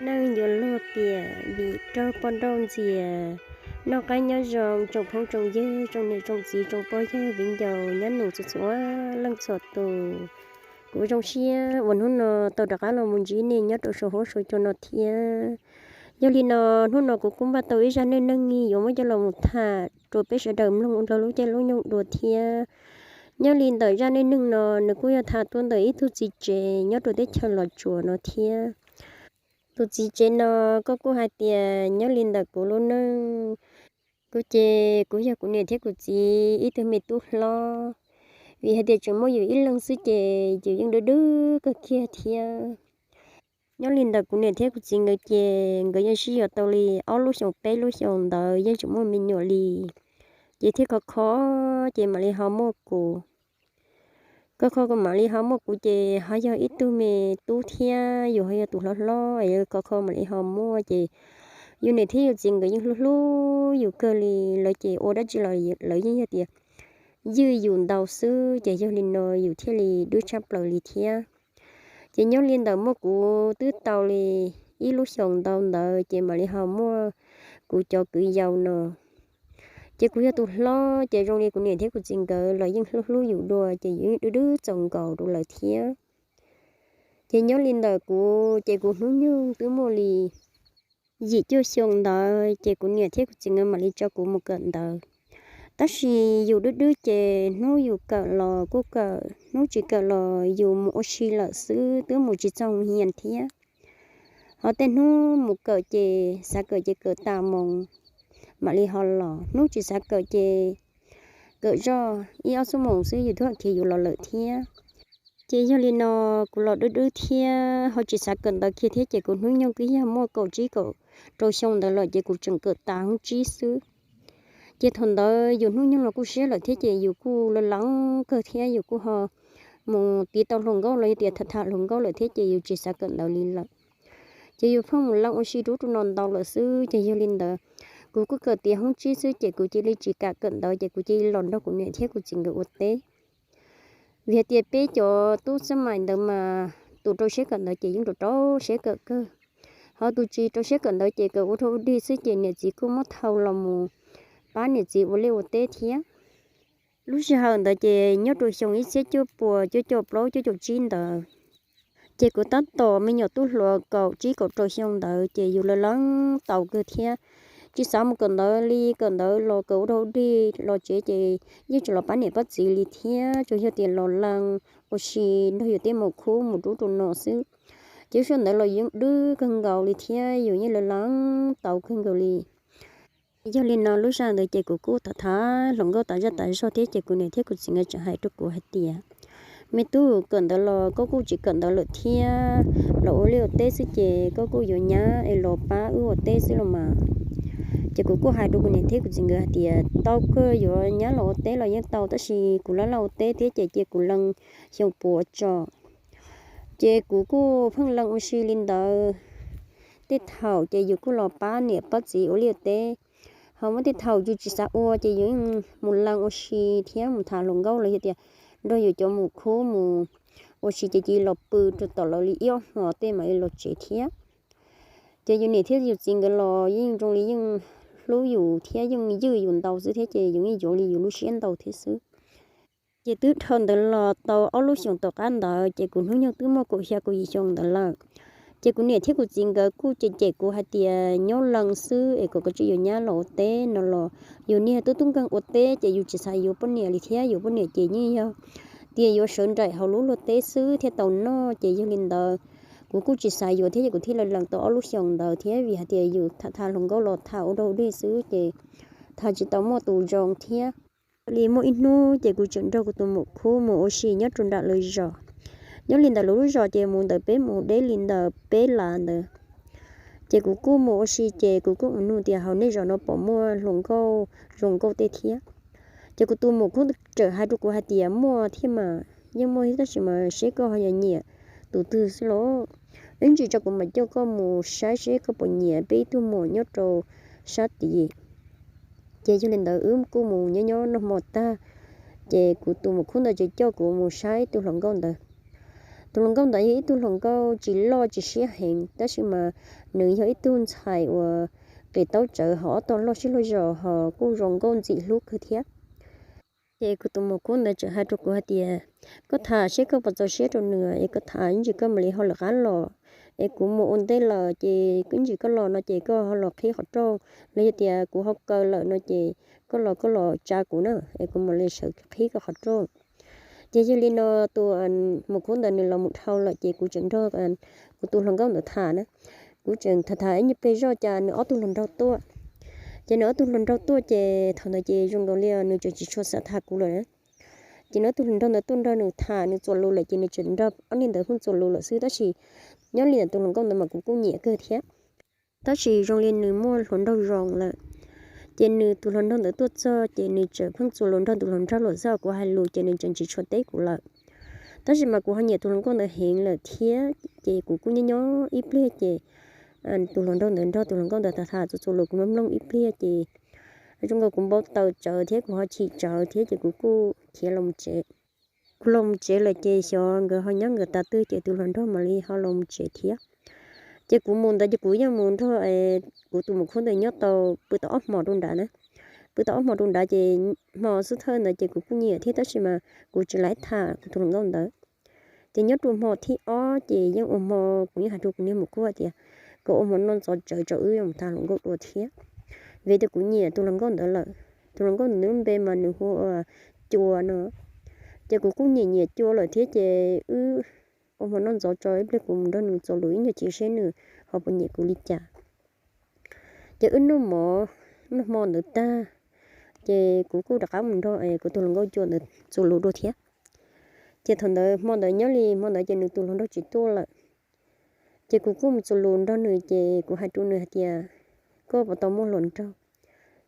Neej yuav luag piam vim raug poj nrauj ntxias. Noj qab nyob zoo tsoom phooj tsoom ywg, tsoom niam tsoom txiv, tsoom pog yawg viv ncaus nyab nus txhua txhua leej txhua tus. Kuv zoo siab uas hnub no tau rov qab los mus ntsib nej nyob rau saum huab saum cua no thiab. Yog li no, hnub no kuv kuj npaj tau ib zaj neej neeg yuav muab coj los mus tham rau peb sawv daws mloog ua nrog lub caij lub nyoog dua thiab. Nyob li ntawm zaj neej neeg no, nws kuj yog tham tuaj ntawm ib tug txiv tsev nyob rau teb chaws Los Tsuas no thiab. Tus txiv tsev no, koj kuj hais tias nyob li ntawm kuv lub neej, kuv ces kuv yog kuv niam thiab kuv txiv ib tug me tub hlob, vim hais tias tseem muaj yus ib leeg xwb ces yus yeej dub dub kawg kiag thiab. Nyob li ntawm kuv niam thiab kuv txiv nkawd ces nkawd yeej sib yuav tau li ob lub xyoos peb lub xyoos ntawd yeej tseem muaj me nyuam li, ces thiaj khov kho, ces mam li ho muaj kuv. Khov kho kuv mam li ho muaj kuv ces ho yog ib tug me tub thiab yus ho yog tus hlob hlob, khov kho mam li ho muaj ces yus niam thiab yus txiv nkawd yeej hlub hlub yus kawg li, lawv ces ua dab tsi los lawv yeej yog tias ywj yus ntau xwb, ces yog li no yus thiaj li dub tshaj plaws li thiab. Ces nyob li ntawm muaj kuv twb tau li ib lub xyoos ntau ntawd ces mam li ho muaj kuv cov kwv yau no. Ces kuv yog tus hlob ces zoo li kuv niam thiab kuv txiv nkawd los yeej hlub hlub yus dua ces yus yeej dub dub txaus nkaus rau lawv thiab. Ces nyob li ntawm kuv ces kuv hnub nyoog twb muaj li yim cuaj xyoo ntawd ces kuv niam thiab kuv txiv nkawd mam li tso kuv mus kawm ntawv. Tab sis yus dub dub ces hnub yus kawm los kuj kawm, hnub tsis kawm los yus mus ua si lawm xwb, twb mus tsis txog hoo hias thiab. Ho tej hnub mus kawm ces xav kawm ces kawm tas moos mam li ho los, hnub tsis xav kawm ces kawm zoj ib ob xuab moos xwb yus twb khiav yus los lawm thiab. Ces yog li no kuv los dub dub thiab ho tsis xav kawm ntawv kiag thiab ces kuv hnub nyoog twb yog muaj kaum tsib kaum rau xyoo ntawd lawm ces kuv tseem kawm tas hoob tsib xwb. Ces thaum ntawd yus hnub nyoog los kuj siab lawm thiab ces yus kuj laj lees kawg thiab yus kuj ho mus tiv tau hluas nkauj los yog tias tham tham hluas nkauj lawm thiab ces yus tsis xav kawm ntawv li lawm. Ces yus pheej mus lees ua si rub rau no ntau lawm xwb ces yog li ntawd kuv kuj kawm tiav hoob tsib xwb ces kuv cia li tsis kam kawm ntawv ces kuv cia li los nrog kuv niam thiab kuv txiv nkawd ua teb. Vim hais tias peb cov tub xab mais ntawd mas tus rau siab kawm ntawv ces yeej rau rau siab kawm kawg. Ho tus tsis rau siab kawm ntawv ces kawm ua rau ua dig xwb ces niam txiv kuj muab thau los mus pab niam txiv ua liaj ua teb thiab. Lub sij hawm ntawd ces nyob rau xyoo ib txhiab cuaj puas cuaj caum plaub cuaj caum tsib ntawd, ces kuv tab tom me nyuam tub hluas kaum tsib kaum rau xyoo ntawd ces yus laj lees tau kawg thiab tsis xav mus kawm ntawv li, kawm ntawv los kawm ua rau ua dig los tsev ces yeej tsis los pab niam pab txiv li thiab tsuas yog tias los lees ua si nrog yus tej maum khub mus rub rau no xwb. Ces lub sij hawm ntawd los yeej dub kawg nkaus li thiab yus yeej laj lees tau kawg nkaus li. Yog li no lub sij hawm ntawd ces kuv kuj tham tham hluas nkauj tas zaj tas zog thiab ces kuv niam thiab kuv txiv nkawd tseem hais rau kuv hais tias, me tub, kawm ntawv los koj kuj tsis kawm ntawv lawm thiab, los ua liaj ua teb xwb ces koj kuj yuav nyab es los pab wb ua teb xwb los mas. Ces kuv kuj hais rau kuv niam thiab kuv txiv nkawd hais tias tau kawg, yuav nyab los ua teb los yeej tau tab sis kuv laj laj ua teb thiab ces cia kuv lees xyoo puav tso. Ces kuv kuj pheej lees ua si li ntawd. Tej thaum ces yus kuj los pab niam pab txiv ua liaj ua teb, ho muaj tej thaum yus tsis xav ua ces yus mus lees ua si thiab mus tham hluas nkauj los yog tias nrog yus cov maum khub mus ua si ces cia li los pw rau tom lawv li ib ob hmo tej mam li los tsev thiab. Ces yus niam thiab yus txiv nkawd los yeej zoo li yeej hlub yus thiab yeej ywj yus ntau xwb thiab ces yus yeej yuav li yus lub siab ntau thiab xwb. Ces twb dhau ntawd los tau ob lub xyoos tom qab ntawd ces kuv hnub nyoog twb muaj kaum xya kaum yim xyoo ntawd lawm. Ces kuv niam thiab kuv txiv nkawd kuj cem cem kuv hais tias nyob lees xwb es kom koj tsis yuav nyab los ua teb no los yus niag tub tub nkeeg ua teb ces yus tsis xav yuav poj niam li thiab, yuav poj niam ces yeej yog tias yuav sawv nraim hauv lub luag teb xwb thiaj tau noj. Ces yog li ntawd kuv kuj tsis xav yuav thiab ces kuv thiaj li lees tau ob lub xyoos ntawd thiab vim hais tias yus tham tham hluas nkauj los tham ua dog ua dig xwb ces tham tsis tau muaj tus zoo thiab. Li muaj ib hnub ces kuv tseem nrog kuv tus maum khub mus ua si nyob rau nram lawv zos. Nyob li ntawm lawv lub zos ces mus ntawm peb mus deb li ntawm peb las ntawd. Ces kuv kuj mus ua si ces kuv kuj mus nug tias hauv nej zos no pom muaj hluas nkauj zoo nkauj tej thiab. Ces kuv tus maum khub tseem hais rau kuv hais tias muaj thiab mas, yeej muaj thiab tab sis mas seb koj ho yog nyiam tus twg xwb los. Ib ntsis tso kuv mam coj koj mus saib seb koj puas nyiam peb ib tug muam nyob rau sab tid. Ces yog li ntawd wb kuj mus nyob nyob noj hmo tag, ces kuv tus maum khub ntawd ces coj kuv mus saib tus hluas nkauj ntawd. Tus hluas nkauj ntawd yog ib tug hluas nkauj tsis loj tsis siab heev, tab sis mas nws yog ib tug ntxhais uas qis taub tsawv hos ob tog loj siab loj zos hos kuj zoo nkauj ntxim hlub kawg thiab. Ces kuv tus muam khub ntawd tseem hais rau kuv hais tias, koj tham seb koj puas txaus siab rau nws es koj tham ib ntsis koj mam li ho lawv qab los, es kuv mus ua ntej lawm ces ib ntsis koj los no ces koj ho los qhib qhov rooj, los yog tias kuv ho kaw lawm no ces koj los koj los tsa kuv na, es kuv mam li sawv qhib koj qhov rooj. Ces yog li no tus muam khub ntawd nws los mus dhau lawm ces kuv tseem nrog kuv tus hluas nkauj ntawd tham na. Kuv tseem tham tham ib nyuag pliag zoj cas nws ob tug hluas nraug tuaj. Ces nws ob tug hluas nraug tuaj ces thaum ntawd ces zoo nkaus li nws tseem tsis tshua xav tham kuv lawm na. Ces nws ob tug hluas nraug ntawd tuaj nrog nws tham nws txuas lus lawm ces nws tseem nrog ob niag ntawd pheej txuas lus lawm xwb, tab sis nyob li ntawm tus hluas nkauj ntawd mas kuv kuj nyiam kawg thiab. Tab sis zoo li nws muaj hluas nraug zoo lawm, ces nws tus hluas nraug ntawd tuaj txog ces nws tseem pheej txuas lus nrog tus hluas nraug lawm xwb, kuv hais lus ces nws tseem tsis tshua teb kuv lawm. Tab sis mas kuv ho nyiam tus hluas nkauj ntawd heev lawm thiab, ces kuv kuj nyob nyob ib pliag ces tus hluas nraug ntawd nrog tus hluas nkauj ntawd tham tham txuas txuas lus kuv mloog mloog ib pliag ces zoo nkaus kuv npau taws tsawv thiab kuv ho chim tsawv thiab ces kuv kuj khiav los mus tsev. Kuv los mus tsev lawm ces xyov nkawd ho nyob nkawd tas twg ces tus hluas nraug mam li ho los mus tsev thiab. Ces kuv mus ntawd ces kuv yeej mus nrog kuv tus muam khub ntawd nyob tau pw tau ob hmo rau nrad na. Pw tau ob hmo rau nrad ces hmo xub thawj ntawd ces kuv kuj nyiam thiab tab sis mas kuv tsis laib tham kuv tus hluas nkauj ntawd. Ces nyob rau hmo thib ob ces yeej ua hmo kuv yeej hais rau kuv niag muam khub hais tias kom ua hmo noj ntxov tsawv tso wb yuav mus tham hluas nkauj dua thiab, vim tias kuv nyiam tus hluas nkauj ntawd lawm. Tus hluas nkauj ntawd lub npe mas nws hu ua Cua no. Ces kuv kuj nyiam nyiam Cua lawm thiab ces wb ua hmo noj ntxov tso ib pliag kuv mus nrog nws txuas lus ib nyuag cia seb nws ho puas nyiam kuv li cas. Ces wb noj mov, noj hmo ntawd tag, ces kuv kuj rov qab mus nrog kuv tus hluas nkauj Cua ntawd txuas lus dua thiab. Ces thaum ntawd hmo ntawd nyob li hmo ntawd ces nws tus hluas nraug tsis tuaj lawm. Ces kuv kuj mus txuas lus nrog nws ces kuv hais rau nws hais tias, koj puas tau muaj hluas nraug?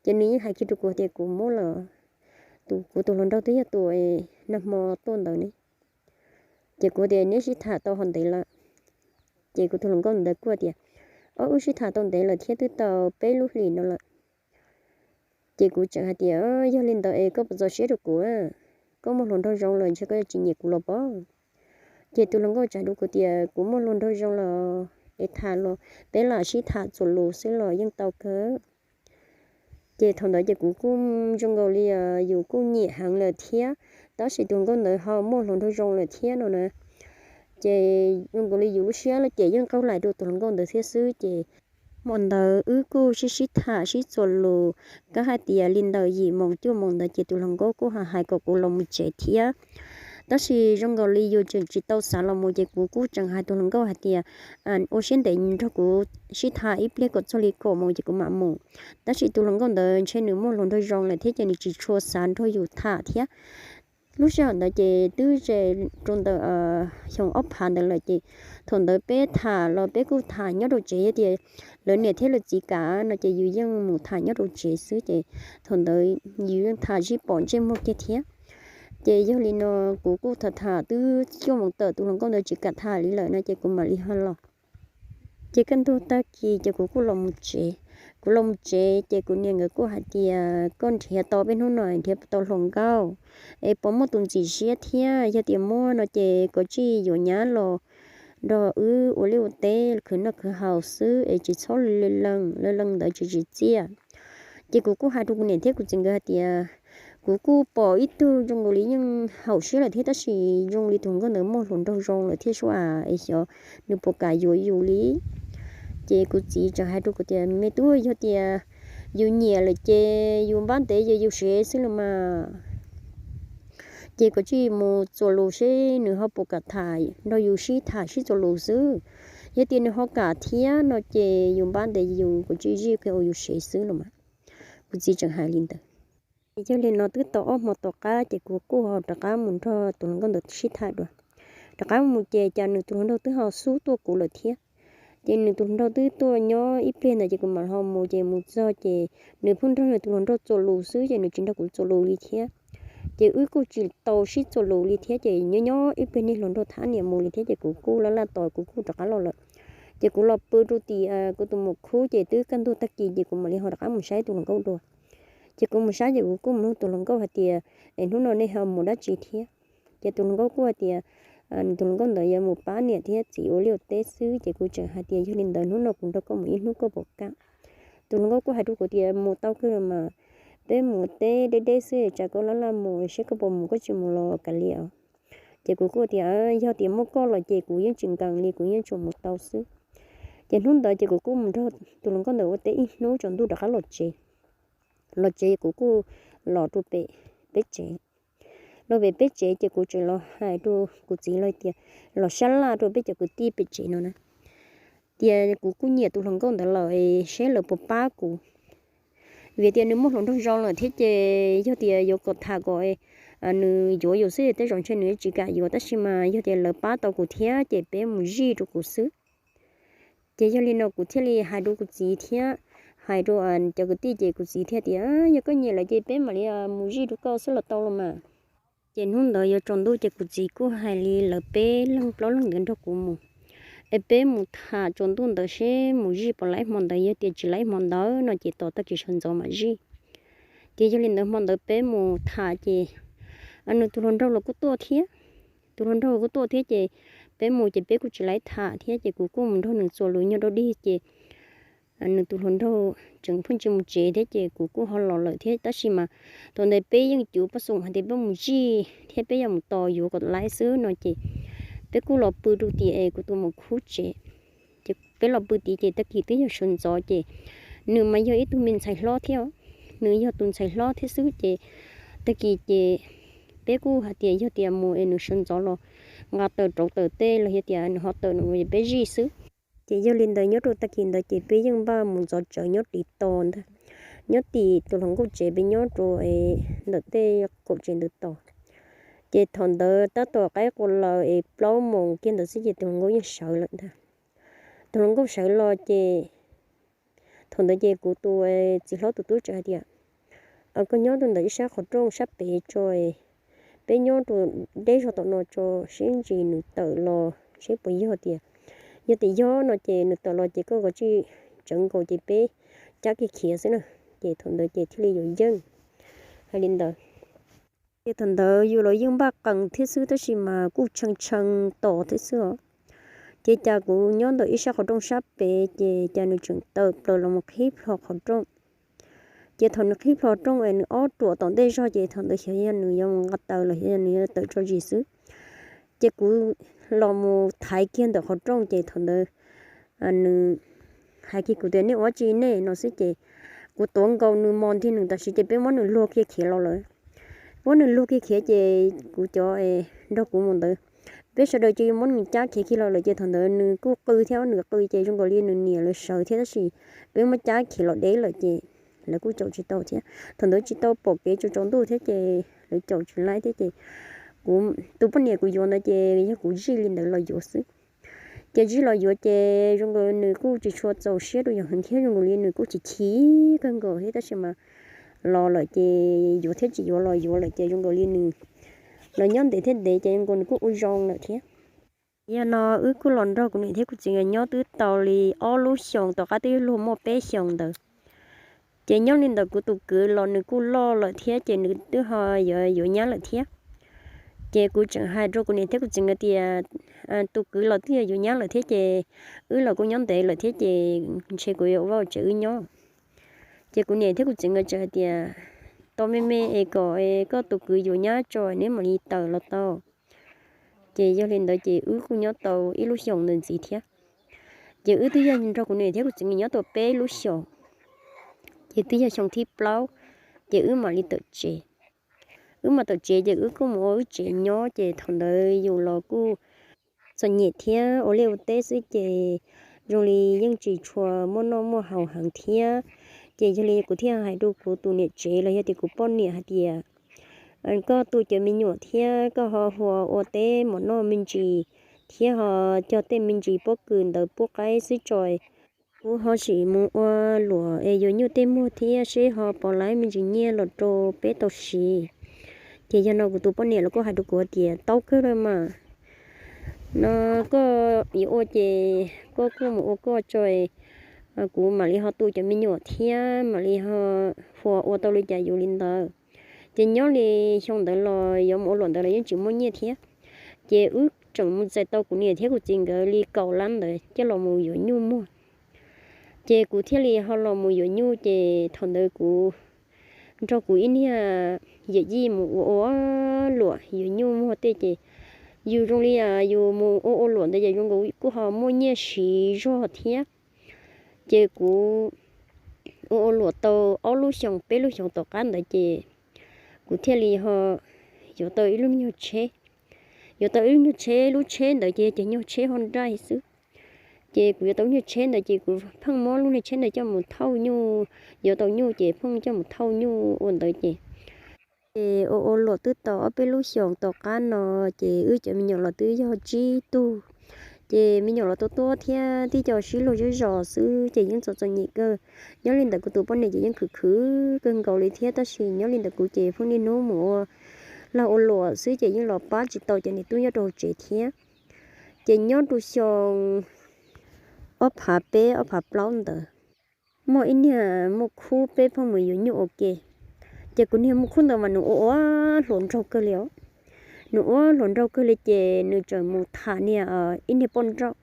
Ces nws yeej hais kiag rau kuv tias kuv muaj lawm, kuv tus hluas nraug twb yog tus nag hmo tuaj ntawd ne. Ces kuv tias neb sib tham tau ho ntev lawm? Ces kuv tus hluas nkauj ntawd kuj tias, ob, wb sib tham tau ntev lawm thiab twb tau peb lub hlis no lawm. Ces kuv tseem hais tias, yog li ntawd es koj puas txaus siab rau kuv? Koj muaj hluas nraug zoo lawm ntshe koj yuav tsis nyiam kuv los pob? Ces tus hluas nkauj tseem hais rau kuv tias kuv muaj hluas nraug zoo los es tham los peb lam sib tham txuas lus xwb los yeej tau kawg. Ces thaum ntawd ces kuv kuj zoo nkaus li yus kuj nyiam heev lawm thiab, tab sis tus hluas nkauj ntawd ho muaj hluas nraug zoo lawm thiab no na. Ces zoo nkaus li yus lub siab los ces yeej qaug lais rau tus hluas nkauj ntawd thiab xwb ces hmo ntawd wb kuj sib sib tham sib txuas lus, kab hais tias li ntawm yim moos cuaj moos ntawd ces tus hluas nkauj kuj ho hais kom kuv los mus tsev thiab. Tab sis zoo nkaus li yus tseem tsis tau xav los mus ces kuv kuj tseem hais tus hluas nkauj hais tias, ua siab ntev nrog kuv sib tham ib pliag kom txog li kaum moos ces kuv mam mus. Tab sis tus hluas nkauj ntawd ntshe nws muaj hluas nraug zoo lawm thiab ces nws tsis tshua xav nrog yus tham thiab. Lub sij hawm ntawd ces twb ze rau ntawm xyoo ob phav ntawd lawm ces thaum ntawd peb tham los peb kuj tham nyob rau tsev, yog tias lawv niam thiab lawv txiv kam no ces yus yeej mus tham nyob rau tsev xwb ces thaum ntawd yus yeej tham sib pom ntsej muag kiag thiab. Ces yog li no kuv kuj tham tham twb cuaj moos tawm tus hluas nkauj ntawd tsis kam tham li lawm no ces kuv mam li ho los. Ces kaj ntug tag kis ces kuv kuj los mus tsev. Kuv los mus tsev ces kuv niam nkawd kuj hais tias koj nrhiav tau peb hnub no nrhiav tau hluas nkauj es puas muaj tus ntxim siab thiab, yog tias muaj no ces koj tsij yuav nyab los nrog wb ua liaj ua teb khwv noj khwv haus xwb es tsis txhob leej leej ntawd tsis tsim txiaj. Ces kuv kuj hais rau kuv niam thiab kuv txiv nkawd hais tias kuv kuj pom ib tug zoo nkaus li yeej haum siab lawm thiab tab sis zoo li tus hluas nkauj ntawd muaj hluas nraug zoo lawm thiab sub as es xyov nws puas kam yuav yus li. Ces kuv txiv tseem hais rau kuv tias me tub, yog tias yus nyiam lawm ces yus npab ntev ces yus sev xwb los mas. Ces koj tsij mus txuas lus seb nws ho puas kam tham nrog yus sib tham sib txuas lus xwb. Yog tias nws ho kam thiab no ces yus npab ntev yus, koj tsij zij kiag ua yus sev xwb los mas. Kuv txiv tseem hais li ntawd. Yog li no twb tau ob hmo tom qab ces kuv kuj ho rov qab mus nrog tus hluas nkauj ntawd sib tham dua. Rov qab mus ces cas nws tus hluas nraug twb ho xub tuaj kuv lawm thiab. Ces nws tus hluas nraug twb tuaj nyob ib pliag ntawd ces kuv mam ho mus ces mus txog ces nws pheej nrog nws tus hluas nraug txuas lus xwb ces nws tsis nrog kuv txuas lus li thiab. Ces wb kuj tsis tau sib txuas lus li thiab ces nyob nyob ib pliag niag hluas nraug thab niam mus li thiab ces kuv kuj laj laj tos kuv kuj rov qab los lawm. Ces kuv los pw rau tim kuv tus muam khub ces twb kaj ntug tag kis ces kuv mam li ho rov qab mus saib tus hluas nkauj dua. Ces kuv mus saib ces kuv kuj mus nug tus hluas nkauj hais tias es hnub no nej ho mus dab tsi thiab? Ces tus hluas nkauj kuj hais tias nws tus hluas nkauj ntawd yuav mus pab niam thiab txiv ua liaj ua teb xwb. Ces kuv tseem hais tias, yog li ntawd hnub no kuv nrog koj mus ib hnub koj puas kam? Tus hluas nkauj kuj hais rau kuv tias, mus tau kawg mas, peb mus teb deb deb xwb, tsam koj laj laj mus, seb koj puas mus, koj tsis mus los kav liam. Ces kuv kuj tias, yog tias muaj koj los ces kuv yeej tsis nkees li, kuv yeej tsuas mus tau xwb. Ces hnub ntawd ces kuv kuj mus nrog tus hluas nkauj ntawd ua teb ib hnub tsaus ntuj rov qab los tsev. Los tsev kuv kuj los rau pem peb tsev. Los pem peb tsev ces kuv tseem los hais rau kuv txiv lawv tias, los sab laj rau peb cov kwv tij pem tsev no na, tias kuv kuj nyiam tus hluas nkauj ntawd lawm, seb lawv puas pab kuv. Vim tias nws muaj hluas nraug zoo lawm thiab ces yog tias yuav kom tham kom nws yuav yus xwb tej zaum ntshe nws tsis kam yuav, tab sis mas yog tias lawv pab tau kuv thiab ces peb mus zij rau kuv xwb. Ces yog li no kuv thiaj li hais rau kuv txiv thiab hais rau cov kwv tij ces kuv txiv thiaj tias, yog koj nyiam lawm ces peb mam li mus zij rau koj xwb los tau los mas. Ces hnub ntawd yuav tsaus ntuj ces kuv txiv kuj hais li lawv peb leeg plaub leeg ntawd nrog kuv mus, es peb mus tham tsaus ntuj ntawd seb mus zij puas laib hmo ntawd, yog tias tsis laib hmo ntawd no ces tos tag kis sawv ntxov mam zij. Ces yog li ntawd hmo ntawd peb mus tham ces nws tus hluas nraug los kuj tuaj thiab. Tus hluas nraug kuj tuaj thiab ces peb mus ces peb kuj tsis laib tham thiab ces kuv kuj mus nrog nws txuas lus nyuag dog dig ces nws tus hluas nraug tseem pheej tsis mus tsev thiab ces kuv kuj ho los lawm thiab. Tab sis mas thaum ntawd peb yeej cuv paj xoom hais tias peb mus zij thiab peb yuav mus tos yuav kom laib xwb no ces peb kuj los pw rau tim es kuv tus maum khub tsev. Ces peb los pw tid ces tag kis twb yog sawv ntxov ces nws mas yog ib tug me ntxhais hlob thiab, nws yog tus ntxhais hlob thiab xwb ces tag kis ces peb kuj hais tias yog tias mus es nws sawv ntxov los nqa taws rauv taws tej los yog tias nws ho tawm nws peb zij xwb. Ces yog li ntawd nyob rau tag kis ntawd ces peb yeej npaj mus ntxov tsawv nyob tiv tos ntag, nyob tim tus hluas nkauj tsev peb nyob rau ntawm tej kaum tsev ntawd tos. Ces thaum ntawd tab tom qaib qua laws es plaub moos kiag ntawd xwb ces tus hluas nkauj yeej sawv lawm ntag. Tus hluas nkauj sawv los ces thaum ntawd ces kuv tus txiv hlob tus tub tseem hais tias, koj nyob rau ntawm ib sab qhov rooj sab pem tso, peb nyob rau deb zog tom no tso, seb ntsis nws tawm los seb puas yog tias, yog tias yog no ces nws tawm los ces koj kav tsij tsawv nkaus ces peb cab kiag khiav xwb na. Ces thaum ntawd ces thiaj li yuav yeej. Hais li ntawd ces thaum ntawd yus los yeej npaj qees thiab xwb tab sis mas kuj tshee tshee tos thiab xwb os. Ces cas kuv nyob ntawm ib sab qhov rooj sab pem ces cas nws tseem tawm plaws los mus qhib plho qhov rooj. Ces thaum nws qhib plho rooj es nws ob ruam tom ntej zog ces thaum ntawd xyov yog nws yuav mus nqa taws los xyov yog nws yuav tawm tso zis xwb. Ces kuv los mus thaiv kiag ntawm qhov rooj ces thaum ntawd nws hais kiag kuv tias nej ua tsi nej no xwb ces kuv tuav nkaus nws mos ntiag nws tam sim ces peb muab nws luag kiag khiav los lawm. Muab nws luag kiag khiav ces kuv cov nrog kuv mus ntawd, peb sawv daws cia li muab nws cab khiav kiag los lawm ces thaum ntawd nws kuj qw thiab nws qw ces zoo nkaus li nws niam lawv sawv thiab tab sis peb muab cab khiav los deb lawm ces lawv kuj caum tsis tau thiab. Thaum ntawd tsis tau pom kev tsaus tsaus ntuj thiab ces lawv caum tsis laib thiab ces kuv tus poj niam kuv yuav ntawd ces yog kuv zij li ntawd los yuav xwb. Ces zij los yuav ces zoo nkaus nws kuj tsis tshua txaus siab rau yus heev thiab zoo nkaus li nws kuj chim chim kawg nkaus thiab tab sis mas los lawm ces yuav thiab tsis yuav los yuav lawm ces zoo nkaus li nws los nyob ntev thiab ntev ces zoo nkaus nws kuj ua zoo lawm thiab. Yog no wb kuj los nrog kuv niam thiab kuv txiv nkawd nyob twb tau li ob lub xyoos tom qab twb luag muaj peb xyoos ntawd. Ces nyob li ntawd kuv tus kwv los nws kuj loj lawm thiab ces nws twb ho yuav yuav nyab lawm thiab. Ces kuv tseem hais rau kuv niam thiab kuv txiv nkawd tias tus kwv los twb yuav yuav nyab lawm thiab ces wb los kuj nyob ntev lawm thiab ces ntshe kuv yuav ua vaj tsev wb nyob. Ces kuv niam thiab kuv txiv nkawd tseem hais tias tau me me es kom koj tus kwv yuav nyab tso neb mam li tawm los tau. Ces yog li ntawd ces wb kuj nyob tau ib lub xyoos ntawd ntxiv thiab. Ces wb twb yog nrog kuv niam thiab kuv txiv nkawd nyob tau peb lub xyoos. Ces twb yog xyoo thib plaub ces wb mam li tawm tsev. Wb mam tawm tsev ces wb kuj mus ua wb tsev nyob ces thaum ntawd yus los kuj txom nyem thiab ua liaj ua teb xwb ces zoo li yeej tsis tshua muaj noj muaj haus heev thiab. Ces yog li kuv thiaj hais rau kuv tus niam tsev los yog tias kuv poj niam hais tias koj tu cov me nyuam thiab koj ho hu ua teb mov noj me ntsis thiab ho cog tej me ntsis pob kws ntawd pub qaib xwb tso. Kuv ho sim mus ua luam es yuav nyuj tej muag thiab seb ho puas laib me ntsis nyiaj los rau peb tau siv. Ces yog no kuv tus poj niam los kuj hais rau kuv tias tau kawg lawm mas, no koj yuav ua ces koj kuj mus ua koj tso, kuv mam li ho tu cov me nyuam thiab mam li ho hu ua tau li cas yuav li ntawd. Ces nyob li xyoo ntawd los yuav mus ua luam ntawd los yeej tsis muaj nyiaj thiab. Ces wb tseem mus txais tau kuv niam thiab kuv txiv nkawd li kaum lab ntawd coj los mus yuav nyuj muag. Ces kuv thiaj li ho los mus yuav nyuj, ces thaum ntawd kuv nrog kuv ib niag yawm yij mus ua ua luam yuav nyuj muag tej ces yus zoo li yus mus ua ua luam ntawd ces zoo nkaus kuj ho muaj nyiaj siv zog thiab. Ces kuv ua ua luam tau ob lub xyoos peb lub xyoos tom qab ntawd ces kuv thiaj li ho yuav tau ib lub nyuag tsheb. Yuav tau ib lub nyuag tsheb, lub tsheb ntawd ces yog cov nyuag tsheb ho nraij xwb. Ces kuv yuav tau lub nyuag tsheb ntawd ces kuv pheej muab lub niag tsheb ntawd coj mus thauj nyuj, yuav tau nyuj ces pheej coj mus thauj nyuj ua ntawd ces ces ua ua luam twb tau ob peb lub xyoos tom qab no ces wb cov me nyuam los twb yog tsib tug. Ces me nyuam los tuaj tuaj thiab tib co sib luag zej zos xwb ces yeej txom txom nyem kawg. Nyob li ntawd kuv tus poj niam ces yeej khwv khwv kawg nkaus li thiab, tab sis nyob li ntawd kuv ces pheej niaj hnub mus ua lag ua luam xwb ces yeej los pab tsis tau cov niam tub nyob rau hauv tsev thiab. Ces nyob rau xyoo ob phav peb ob phav plaub ntawd, muaj ib niag Muaj Khub peb pheej mus yuav nyuj ua ke. Ces kuv niag Muaj Khub ntawd mas nws ua ua hluas nraug kawg li os. Nws ua hluas nraug kawg li ces nws tseem mus tham niag ib niag poj nrauj.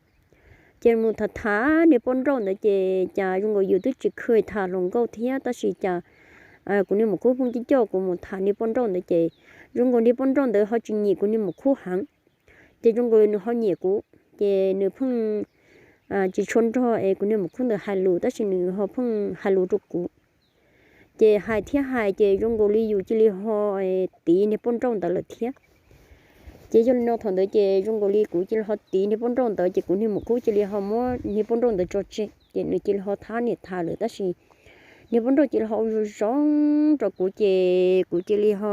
Ces mus tham tham niag poj nrauj ntawd ces cas zoo nkaus yus twb tsis khw tham hluas nkauj thiab tab sis cas kuv niag Muaj Khub pheej coj coj kuv mus tham niag poj nrauj ntawd ces zoo nkaus niag poj nrauj ntawd ho tsis nyiam kuv niag Muaj Khub heev. Ces zoo nkaus nws ho nyiam kuv ces nws pheej tsis tshua nrog es kuv niag Muaj Khub ntawd hais lus tab sis nws ho pheej hais lus rau kuv. Ces hais thiab hais ces zoo nkaus li yus cia li ho tiv niag poj nrauj ntawd lawm thiab. Ces yog li no thaum ntawd ces zoo nkaus li kuv cia li ho tiv niag poj nrauj ntawd ces kuv niag Muaj Khub cia li ho muab niag poj nrauj ntawd tso tseg ces nws cia li ho thab niam tham lawm tab sis niag poj nrauj cia li ho ua zoo zoo rau kuv ces kuv cia li ho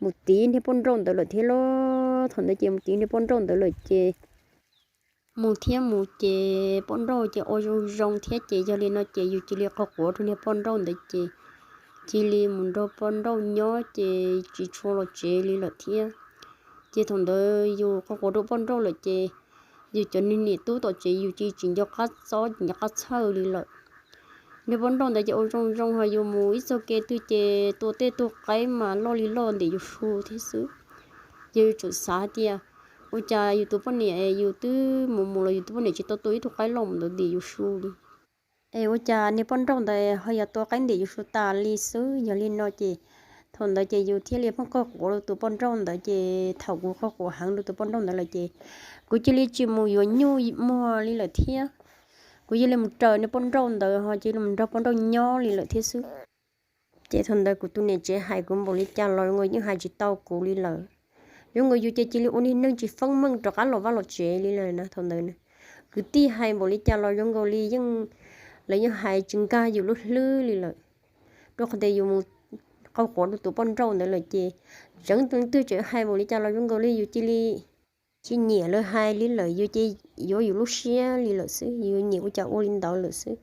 mus tiv niag poj nrauj ntawd lawm thiab los. Thaum ntawd ces mus tiv niag poj nrauj ntawd lawm ces mus thiab mus ces poj nrauj ces ua zoo zoo thiab ces yog li no ces yus cia li qhuas quav rau niag poj nrauj ntawd ces cia li mus nrog poj nrauj nyob ces tsis tshua los tsev li lawm thiab. Ces thaum ntawd yus qhuas quav rau poj nrauj lawm ces yus cov niag niam tub tom tsev yus cia li tsis nco qab txob tsis nco qab txhawj li lawm. Niag poj nrauj ntawd ces ua zoo zoo ho yus mus ib txog kev twg ces tua tej tua qaib mas loj li loj ntim yus su thiab xwb. Ces yus tseem xav hais tias ua cas yus tus poj niam yus twb mus mus los yus tus poj niam tsis tau tua ib tug qaib loj mus ntawd ntim yus su li. Es ua cas niag poj nrauj ntawd ho yog tua qaib ntim yus su tas li xwb. Yog li no ces thaum ntawd ces yus thiaj li pheej qhuas quav rau tus poj nrauj ntawd ces thaum kuv qhuas quav heev rau tus poj nrauj ntawd lawm ces kuv cia li tsis mus yuav nyuj muag li lawm thiab. Kuv cia li mus raws niag poj nrauj ntawd ho cia li mus nrog poj nrauj nyob li lawm thiab xwb. Ces thaum ntawd kuv tus niam tsev hais kuv npaum li cas los zoo nkaus yeej hais tsis tau kuv li lawm. Zoo nkaus yus ces cia li ua niag neeg tsis feeb meej rov qab los vaj los tsev li lawm na thaum ntawd na. Kwv tij hais npaum li cas los zoo nkaus li yeej, lawv yeej hais tsis nkag yus lub hlwb li lawm. Rau qhov tias yus mus qhuas quav rau tus poj nrauj ntawd lawm ces tseev tus twg tseem hais npaum li cas los zoo nkaus li yus cia li tsis nyiam lawv hais li lawm, yus ces yuav yus lub siab li lawm xwb, yus nyiam ua cas ua li ntawd lawm xwb.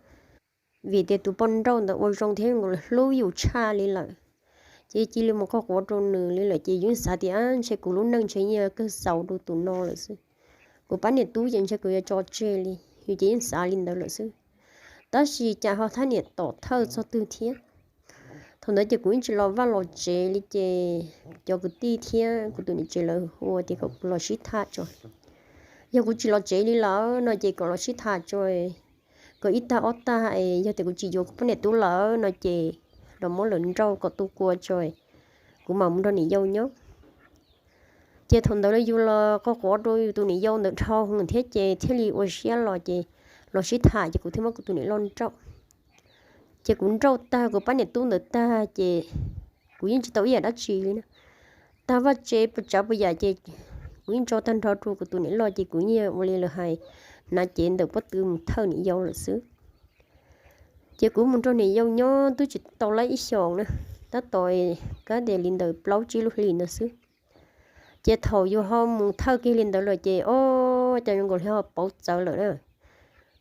Vim tias tus poj nrauj ntawd ua zoo thiab zoo nkaus li hlub yus tshaj li lawm. Ces cia li mus qhuas quav rau nws li lawm ces yus xav tias ntshe kuv lub neej ntshe yeej kawg xaus rau tus no lawm xwb. Kuv pab niam tub ces ntshe kuv yuav tso tseg li, yus ces yeej xav li ntawd lawm xwb. Tab sis cas ho thab niam tom thawj txog twg thiab. Thaum ntawd ces kuv yeej tsis los vaj los tsev li ces cov kwv tij thiab kuv tus niam tsev lawv hu tias kom kuv los sib tham tso. Yog kuv tsis los tsev li lawm no ces kom los sib tham tso, kom ib tag ob tag es yog tias kuv tsis yuav kuv poj niam tub lawm no ces los muab lawv nrauj kom tu kua tso, kuv mam mus nrog niam yau nyob. Ces thaum ntawd los yus los qhuas quav rau yus tus niam yau ntawd dhau heev thiab ces thiaj li ua siab los ces los sib tham ces kuv thiaj muab kuv tus niam loj nrauj. Ces kuv nrauj tag kuv pab niam tub ntawd tag ces kuv yeej tsis tau ib yam dab tsi li na. Tag vaj tsev puas tsav puas yam ces kuv yeej tso tag nrho rau kuv tus niam loj ces kuv yeej ua li lawv hais, hnav cev ntawm pob tw mus thawj niam yau lawm xwb. Ces kuv mus nrog niam yau nyob twb tsis tau lab ib xyoos na, tab tom kab tias li ntawm plaub tsib lub hlis ntawd xwb. Ces thaum yus ho mus thawj kiag li ntawd lawm ces o, cas zoo nkaus li ho pauv txawv lawm na.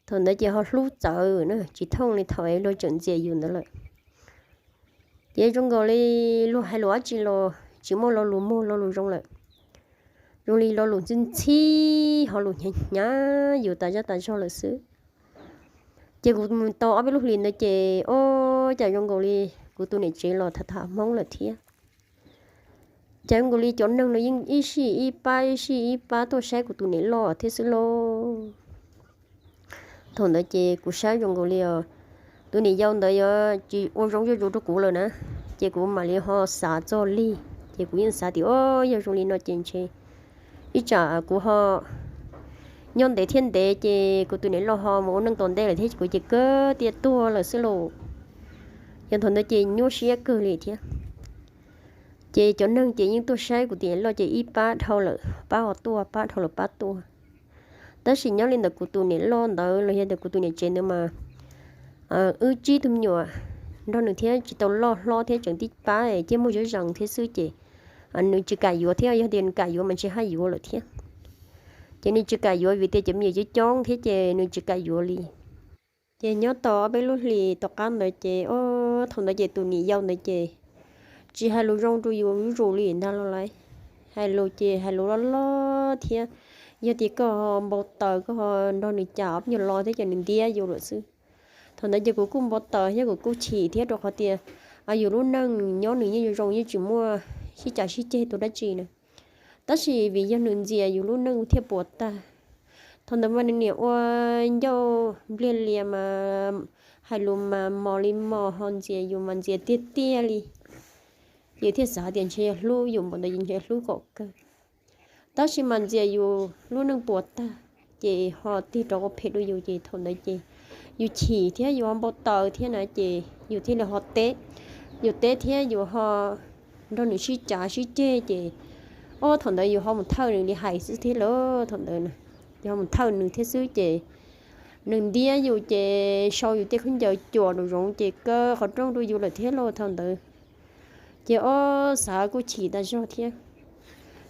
Thaum ntawd ces ho hlub txawv na, tsis thooj li thaum luag tseem ntxias yus ntawd lawm. Ces zoo nkaus li luag hais lus dab tsi los tsis muaj lo lus muag lo lus zoo lawm. Zoo li lo lus ntxhib ntxhib ho lus hnyav hnyav yus tas zaj tas zog lawm xwb. Ces kuv mus tau ob peb lub hlis ntawd ces o, cas zoo nkaus li kuv tus niam tsev los tham tham Hmoob lawm thiab. Cas nkaus li cov neeg no yeej ib sij ib pab ib sij ib pab tuaj saib kuv tus niam loj thiab xwb lauj. Thaum ntawd ces kuv saib zoo nkaus li os, tus niam yau ntawd yuav tsis ua zoo zuj zus rau kuv lawm na. Ces kuv mam li ho xav txog li, ces kuv yeej xav tias o, yog zoo li no ces ntshe ib tsam kuv ho nyob ntev thiab ntev ces kuv tus niam loj ho mus ua neej tom ntej lawm thiab kuv ces kawg tias tuag lawm xwb lauj. Yog thaum ntawd ces nyuaj siab kawg li thiab. Ces cov neeg ces yeej tuaj saib kuv tus niam loj ces ib pab dhau lawm pab ho tuaj, pab dhau lawm pab tuaj. Tab sis nyob li ntawm kuv tus niam loj ntawd los yog tias kuv tus niam tsev ntawd mas wb tsib tug me nyuam nrog nws thiab tsis tau loj hlob thiab tseem tib pab thiab muaj zab zees thiab xwb ces nws tsis kam yuav thiab, yog tias nws kam yuav mas ntshe haj yuav lawm thiab. Ces nws tsis kam yuav vim tias cov me nyuam coob coob thiab ces nws tsis kam yuav li. Ces nyob tau ob peb lub hlis tom qab ntawd ces o, thaum ntawd ces tus niam yau ntawd ces tsis hais lus zoo rau yus zuj zus li ntag los lawm. Hais lus ces hais lus loj loj thiab, yog tias koj ho npau taws koj ho nrog nws cas ob peb nyuag lo thiab ces nws ntiab yus lawm xwb. Thaum ntawd ces kuv kuj npau taws thiab kuv kuj chim thiab rau qhov tias yus lub neej nyob nws yeej zoo zoo yeej tsis muaj sib cav sib ceg tus dab tsi na. Tab sis vim yog nws ntxias yus lub neej thiaj puas tag. Thaum ntawd mas nws niam ua ncauj npliag lias mas hais lus mas mos li mos ho ntxias yus mas ntxias tiag tiag li. Yus thiaj xav tias ntshe yog hlub yus npaum ntawd ces ntshe hlub kom kawg. Tab sis mas ntxias yus lub neej puas tag, ces ho tig rov ua phem rau yus ces thaum ntawd ces yus chim thiab yus ho npau taws thiab na ces yus thiaj li ho teb. Yus teb thiab yus ho nrog nws sib cav sib ceg ces o thaum ntawd yus ho mus thawj nws li hais xwb thiab lauj. Thaum ntawd yus ho mus thawj nws thiab xwb ces nws ntiab yus ces sau yus tej khaub ncaws cuam nraum zoov ces kaw qhov rooj rau yus lawm thiab lauj thaum ntawd. Ces o xav kuj chim tas zog thiab,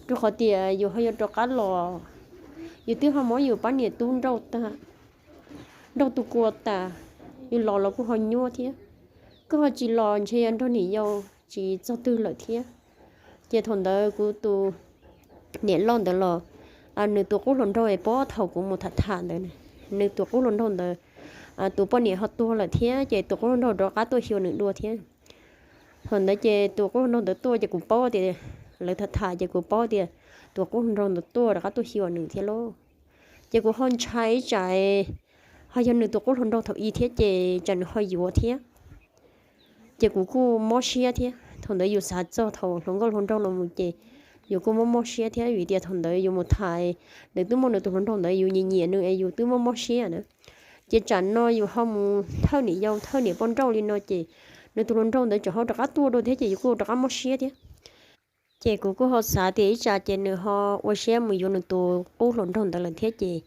rau qhov tias yus ho yuav rov qab los, yus twb ho muab yus pab niam tub nrauj tag, nrauj tu kua tas, yus los los kuj ho nyuaj thiab. Koj ho tsis los ntshe yuav nrog niam yau tsis txog twg lawm thiab. Ces thaum ntawd kuv tus niam loj ntawd los, nws tus qub hluas nraug es pab thaum kuv mus tham tham ntawd, nws tus qub hluas nraug ntawd tus poj niam ho tuag lawm thiab ces tus qub hluas nraug rov qab tuaj xyuas nws dua thiab. Thaum ntawd ces tus qub hluas nraug ntawd tuaj ces kuv paub tias lawv tham tham ces kuv paub tias tus qub hluas nraug ntawd tuaj rov qab tuaj xyuas nws thiab lauj. Ces kuv ho ntshai tsam ho yog nws tus qub hluas nraug thaum i thiab ces tsam nws ho yuav thiab. Ces kuv kuj mob siab thiab, thaum ntawd yus xav txog thaum hluas nkauj hluas nraug los mus ces yus kuj mob mob siab thiab vim tias thaum ntawd yus mus tham, nws twb muaj nws tus hluas nraug ntawd yus nyiam nyiam nws es yus twb mob mob siab na. Ces tsam no yus ho mus thawj niam yau thawj niam poj nrauj li no ces nws tus hluas nraug ntawd tseem ho rov qab tuaj dua thiab ces yus kuj rov qab mob siab thiab. Ces kuv kuj ho xav tias ib tsam ces nws ho ua siab mus yuav nws tus qub hluas nraug ntawd lawm thiab ces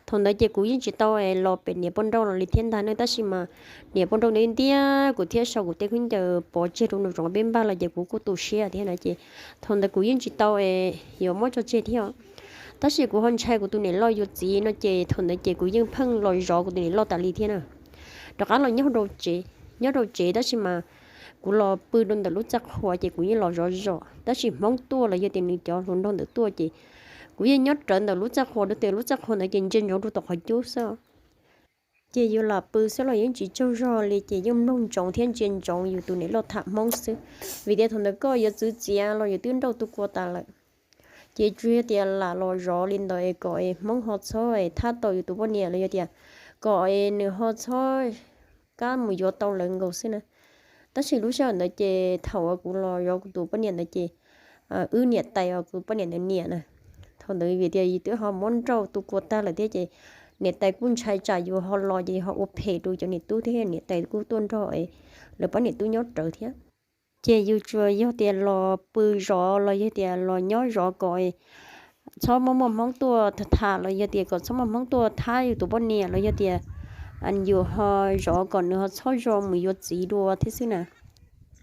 thaum ntawd ces kuv yeej tsis tau los pem niam poj nrauj los li thiab ntag ne, tab sis mas niam poj nrauj ntawd ntiab kuv thiab sau kuv tej khaub ncaws pov tseg rau nraum zoov peb npaj los ces kuv kuj tu siab thiab na ces thaum ntawd kuv yeej tsis tau yuav muab tso tseg thiab. Tab sis kuv ho ntshai kuv tus niam loj yuav txiv no ces thaum ntawd ces kuv yeej pheej los zov kuv tus niam loj tas li thiab na. Rov qab los nyob rau tsev, nyob rau tsev tab sis mas kuv los pw rau ntawm lub txaj qhua ces kuv yeej los zov zov tab sis Hmoob tuaj los yog tias nws cov hluas nraug ntawd tuaj ces kuv yeej nyob rawv ntawm lub txaj qhua rau tias lub txaj qhua ntawd ces ntsia ntsoov rau tom qhov cub xwb. Ces yus lam pw xwb los yeej tsis tsaug zog li ces yeej mloog ntsoov thiab ntsia ntsoov yus tus niam loj tham Hmoob xwb. Vim tias thaum ntawd koj yuav txwv txiav los yus twb nrauj tu kua tas lawm. Ces tsuas yog tias lam los zov li ntawd es kom es Hmoob ho txhob es thab tau yus tus poj niam los yog tias kom es nws ho txhob kab mus yuav tau lawv nkaus xwb na. Tab sis lub sij hawm ntawd ces thaum uas kuv los zov kuv tus poj niam ntawd ces wb niam tais uas kuv poj niam ntawd niam na, thaum ntawd vim tias yus twb ho muab nrauj tu kua tag lawm thiab ces niam tais kuj ntshai tsam yus ho los ces yus ho ua phem rau cov niam tub thiab niam tais kuj tuaj nrog lawv pab niam tub nyob rawv thiab. Ces yus tsuas yog tias los pw zov los yog tias los nyob zov kom txhob muaj muaj Hmoob tuaj tham los yog tias kom txhob muaj Hmoob tuaj thab yus tus poj niam los yog tias yus ho zov kom nws ho txhob zoo mus yuav txiv dua thiab xwb na.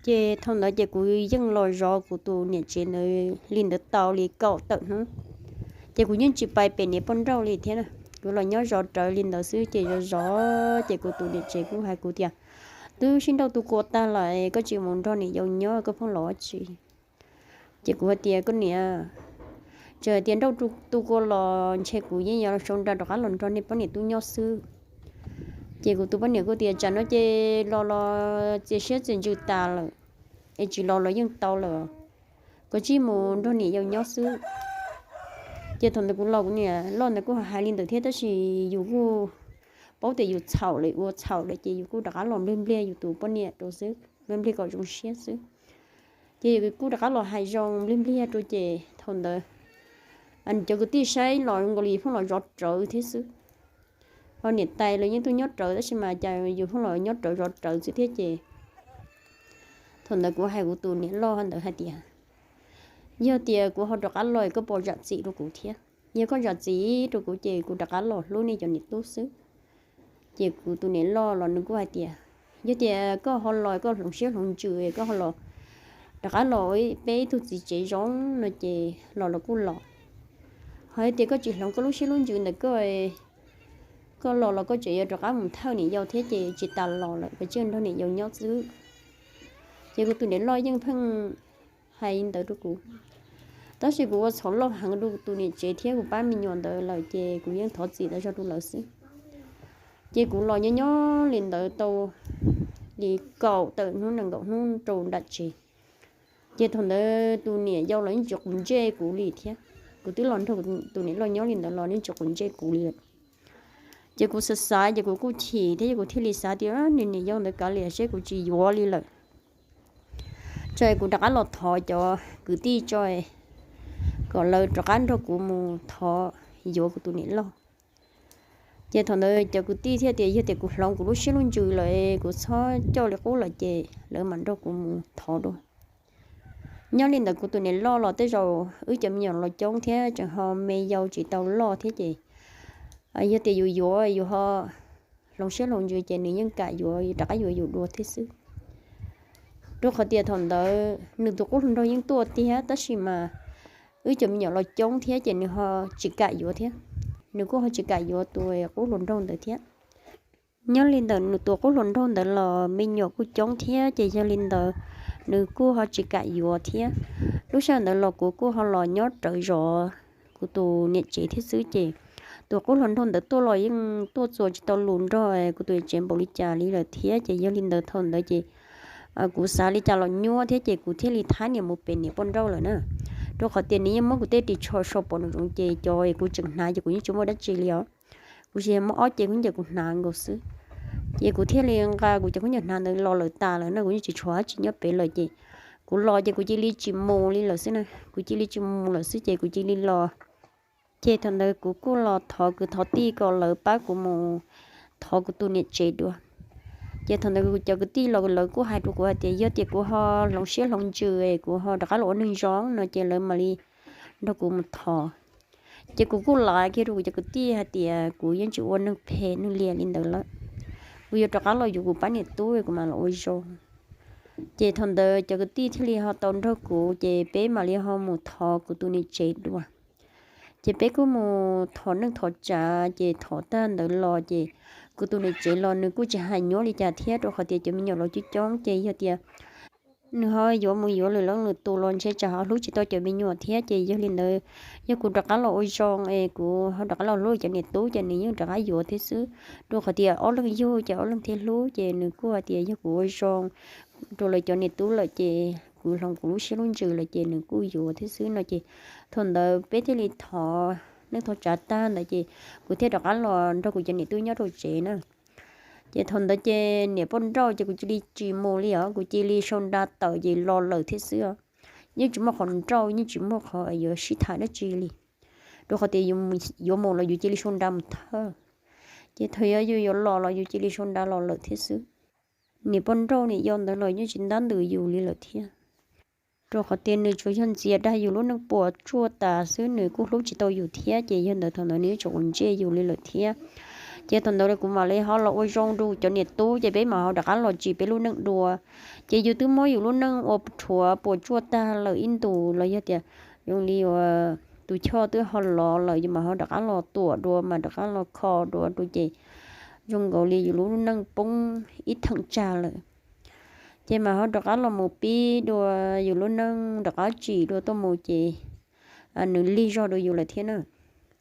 Ces thaum ntawd ces kuv yeej los zov kuv tus niam tsev ntawd li ntawd tau li kaum tawm hnub. Ces kuv yeej tsis pais pem niam poj nrauj li thiab na, kuv los nyob zov rawv li ntawd xwb ces zov zov ces kuv tus niam tsev kuj hais kuv tias, twb sib nrauj tu kua tag lawm koj tsis mus nrog niam yau nyob koj pheej los ua tsi? Ces kuv hais tias koj niam, txawm hais tias nrauj tu kua los ntshe kuv yeej yuav sau nra rov qab los nrog nej poj niam tub nyob xwb. Ces kuv tus poj niam kuj tias tsam no ces los los txias siab txias ntsws tas lawm, es tsis los los yeej tau lawm. kom tsij mus nrog niam yau nyob xwb. Ces thaum ntawd kuv los kuv niam loj ntawd kuj hais li ntawd thiab, tab sis yus kuj paub tias yus txhaum lawm, ua txhaum lawm ces yus kuj rov qab los npliag npliag yus tus poj niam rau xwb, npliag npliag kom zoo siab xwb. Ces kuv kuj rov qab los hais zoo npliag npliag rau ces thaum ntawd cov kwv tij saib los zoo nkaus li yus pheej los zov rawv thiab xwb. Ho niam tais los yeej tuaj nyob rawv tab sis mas cas yus pheej los nyob rawv zov rawv xwb thiab ces thaum ntawd kuv hais kuv tus niam loj ntawd hais tias, yog tias kuv ho rov qab los koj puas zam txim rau kuv thiab? Yog koj zam txim rau kuv ces kuv rov qab los hlub nej cov niam tub xwb. Ces kuv tus niam loj los nws kuj hais tias, yog tias koj ho los koj hloov siab hloov ntsws koj ho los rov qab los peb ib tug txiv tsev zoo no ces los los kuj los. Ho yog tias koj tsis hloov koj lub siab lub ntsws ntawm koj, koj los los koj tseem yuav rov qab mus thawj niam yau thiab ces tsis tas los lawm, koj tseem nrog niam yau nyob xwb. Ces kuv tus niam loj yeej pheej hais ntawd rau kuv, tab sis kuv ua txhaum loj heev rau kuv tus niam tsev thiab kuv pab me nyuam ntawd lawm ces kuv yeej thov txim tas zog rau lawv xwb. Ces kuv los nyob nyob li ntawd tau li kaum tawm hnub nees nkaum hnub rau nram tsev. Ces thaum ntawd tus niam yau los yeej tsis quav ntsej kuv li thiab, kuv twb los nrog tus niam loj nyob li ntawd los yeej tsis quav ntsej kuv li lawm. Ces kuv xav xav ces kuv kuj chim thiab ces kuv thiaj li xav tias nws niam yau ntawd kav liam seb kuv tsis yuav li lawm, ces kuv rov qab los thov cov kwv tij tso kom lawv rov qab nrog kuv mus thov yuav kuv tus niam loj. Ces thaum ntawd cov kwv tij thiaj tias yog tias kuv hloov kuv lub siab lub ntsws lawm kuv txhob coj li qub lawm ces lawv mam nrog kuv mus thov dua. Nyob li ntawd kuv tus niam loj los tej zaum wb cov me nyuam los coob thiab tseem ho me yau tsis tau loj thiab ces yog tias yus yuav yus ho hloov siab hloov ntsws ces nws yeej kam yuav rov qab yuav yus dua thiab xwb. Rau qhov tias thaum ntawd nws tus qub hluas nraug yeej tuaj tiag tab sis mas wb cov me nyuam los coob thiab ces nws ho tsis kam yuav thiab, nws kuj ho tsis kam yuav tus qub hluas nraug ntawd thiab. Nyob li ntawd nws tus qub hluas nraug ntawd los me nyuam kuj coob thiab ces yog li ntawd nws kuj ho tsis kam yuav thiab. Lub sij hawm ntawd los kuv kuj ho los nyob rawv zov kuv tus niam tsev thiab xwb ces tus qub hluas nraug ntawd tuaj los yeej tuaj txuas tsis tau lus nrog kuv tus niam tsev npaum li cas li lawm thiab ces yog li ntawd thaum ntawd ces kuv xav li cas los nyuaj thiab ces kuv thiaj li thab niam mus pem niam poj nrauj lawm na. Rau qhov tias nws yeej muab kuv tej ris tsho so pom nraum zoov ces cov kuv tseem hnav ces kuv yeej tsis muaj dab tsi li os. Kuv tsis muaj ob ce khaub ncaws kuv hnav nkaus xwb. Ces kuv thiaj li nqa kuv cov khaub ncaws hnav ntawd los lawm tas lawm na, kuv yeej tsis tshuav dab tsi nyob pem lawm ces kuv los ces kuv cia li tsis mus li lawm xwb na, kuv cia li tsis mus lawm xwb ces kuv cia li los. Ces thaum ntawd kuv kuj los thov kwv thov tij kom lawv pab kuv mus thov kuv tus niam tsev dua. Ces thaum ntawd kuv cov kwv tij los lawv kuj hais rau kuv hais tias yog tias kuv ho hloov siab hloov ntsws kuv ho rov qab los ua neeg zoo no ces lawv mam li nrog kuv mus thov. Ces kuv kuj lav kiag rau kuv cov kwv tij hais tias kuv yeej tsis ua neeg phem neeg liam li ntawd lawm, kuv yuav rov qab los yuav kuv pab niam tub kuv mam los ua zoo. Ces thaum ntawd cov kwv tij thiaj li ho tau nrog kuv ces peb mam li ho mus thov kuv tus niam tsev dua. Ces peb kuj mus thov neej thov tsav ces thov tag ntawd los ces kuv tus niam tsev los nws kuj tsis hais nyuaj li cas thiab rau qhov tias cov me nyuam los coob coob ces yog tias nws ho yuav mus yuav lwm leej lwm tus los ntshe tsam ho hlub tsis tau cov me nyuam thiab ces yog li ntawd yog kuv rov qab los ua zoo es kuv ho rov qab los hlub cov niam tub ces nws yeej rov qab yuav thiab xwb. Rau qhov tias ob leeg yug ces ob leeg thiaj hlub ces nws kuj hais tias yog kuv ua zoo rau lawv cov niam tub lawm ces kuv hloov kuv lub siab lub ntsws lawm ces nws kuj yuav thiab xwb no ces thaum ntawd peb thiaj li thov neej thov tsav tag ntawd ces kuv thiaj rov qab los nrog kuv cov niam tub nyob rau tsev na. Ces thaum ntawd ces niam poj nrauj ces kuv cia li tsis mus li os, kuv cia li sau nra tawm ces los lawm thiab xwb os. Yeej tsis muaj qhov nrauj, yeej tsis muaj qhov yuav sib tham dab tsi li, rau qhov tias yuav mus los yus cia li sau nra mus thawj, ces thaum yog yus yuav los los yus cia li sau nra los lawm thiab xwb. Niam poj nrauj niam yau ntawd los yeej tsis ntab ntws yus li lawm thiab, rau qhov tias nws tsuas yog ntxias dag yus lub neej puas tsuaj tas xwb, nws kuj hlub tsis tau yus thiab ces yog ntawd thaum ntawd nws yeej tsis quav ntsej yus li lawm thiab. Ces thaum ntawd kuv mam li ho los ua zoo rau cov niam tub ces peb mam ho rov qab los tsim peb lub neej dua. Ces yus twb muab yus lub neej ua rhuav puas tsuaj tag lawm ib ntus los yog tias zoo li tus choj twb ho lov lawm yus mam ho rov qab los tuam dua mas rov qab los kho dua rau ces zoo nkaus li yus lub neej poob ib theem tsag lawm. Ces mas ho rov qab los mus pib dua yus lub neej rov qab tsim dua tuaj mus ces nws lig zog dua yus lawm thiab na.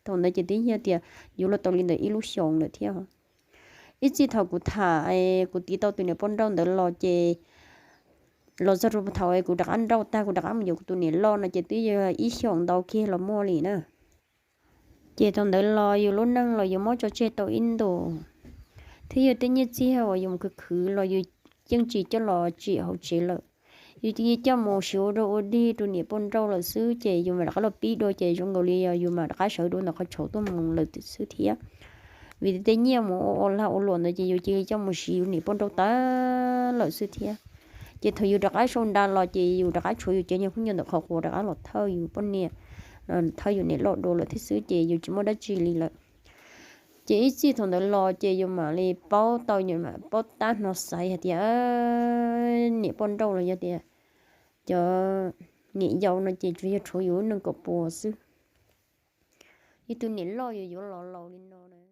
Thaum ntawd ces twb yog tias yuav luag tau li ntawm ib lub xyoos lawm thiab. Ib txij thaum kuv tham, kuv tiv tau tus niam poj nrauj ntawd los ces los txog rau thaum kuv rov qab nrauj tag kuv rov qab mus yuav kuv tus niam loj no ces twb yog ib xyoos ntau kiag los muaj li na. Ces thaum ntawd los yus lub neej los yus muab tso tseg tau ib ntus, thiab yus tej nyiaj txiag uas yus mus khwv khwv los yus yeej tsis coj los tsim hauv tsev lawm. Yus cia li coj mus siv ua dog ua dig rau niam poj nrauj lawm xwb ces yus mam rov qab los pib dua ces zoo nkaus li yus mam rov qab sawv dua ntawm qhov tshauv tuaj mus lawm xwb thiab. Vim tej nyiaj mus ua lag ua luam ntawd ces yus cia li coj mus siv yus niam poj nrauj tag lawm xwb thiab. Ces thaum yus rov qab sau nra los ces yus rov qab tshuav yus cov nyuag phooj ywg ntawm qhov quav rov qab los thawj yus poj niam, thawj yus niam loj dua lawm thiab xwb ces yus tsis muaj dab tsi li lawm. Ces ib txij thaum ntawd los ces yus mam li paub tau, yus mam paub tab hnov xaiv hais tias niam poj nrauj los yog tias cov niam yau no ces tsuas yog rhuav yus lub neej kom puas xwb. Yus tus niam loj yus yuav los laus li no na.